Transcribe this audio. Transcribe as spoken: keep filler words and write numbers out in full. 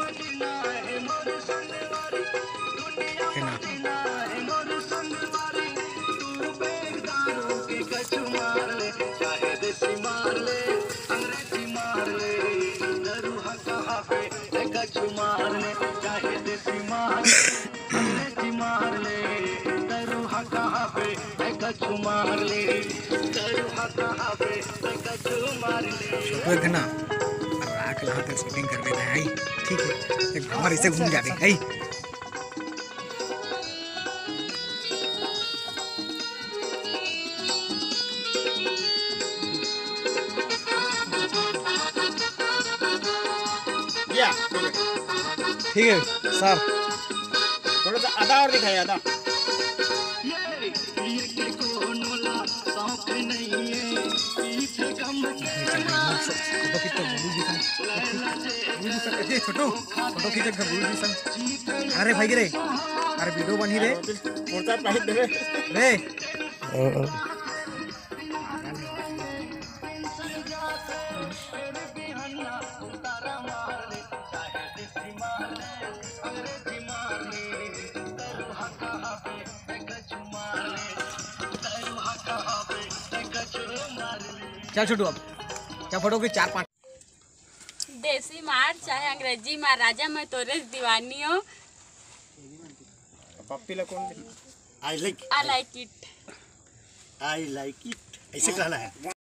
है ना? छोटू एक घना, अब आके वहाँ पे शूटिंग कर लेते हैं, आई? ठीक है, एक बार इसे घूम जाते हैं, आई? या, ठीक है। ठीक है सर। थोड़ा सा आधा और दिखाइए, आधा। फोटो खींच, गुरुजी संग। गुरुजी संग, ए, छोटू, फोटो खींच एक गुरुजी संग। अरे भाई रे, अरे वीडियो बनी रे। कुर्ता पहन दे रे। चल छोटू, अब क्या फोटो की चार पांच। देसी मार चाहे अंग्रेजी मार, राजा मैं तोरे दीवानी हो। पप्पी ला कौन? I like, I like it। I like it, ऐसे कहना है।